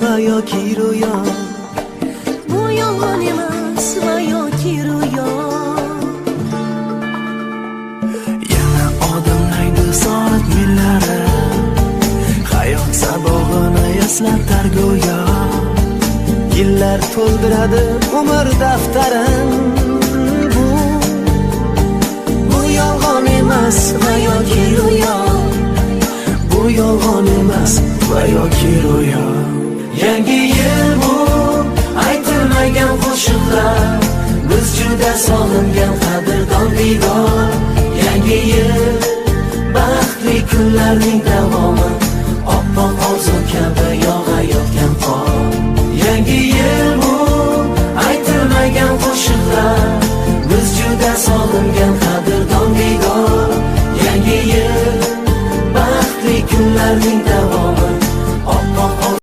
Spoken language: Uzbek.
va yoki ro'yo. Bu yolg'on emas va yoki ro'yo. Yana odimlaydi soat millari, hayot sabog'ini eslatar go'yo. Yillar to'ldiradi umr daftarin. Bu yolg'on emas va yoki ro'yo. Bu yolg'on emas va yoki ro'yo. Yangi yil bu aytilmagan qo'shiqlar, biz juda sog'ingan qadrdon diydor. Yangi yil baxtli kunlarning davomi, oppoq.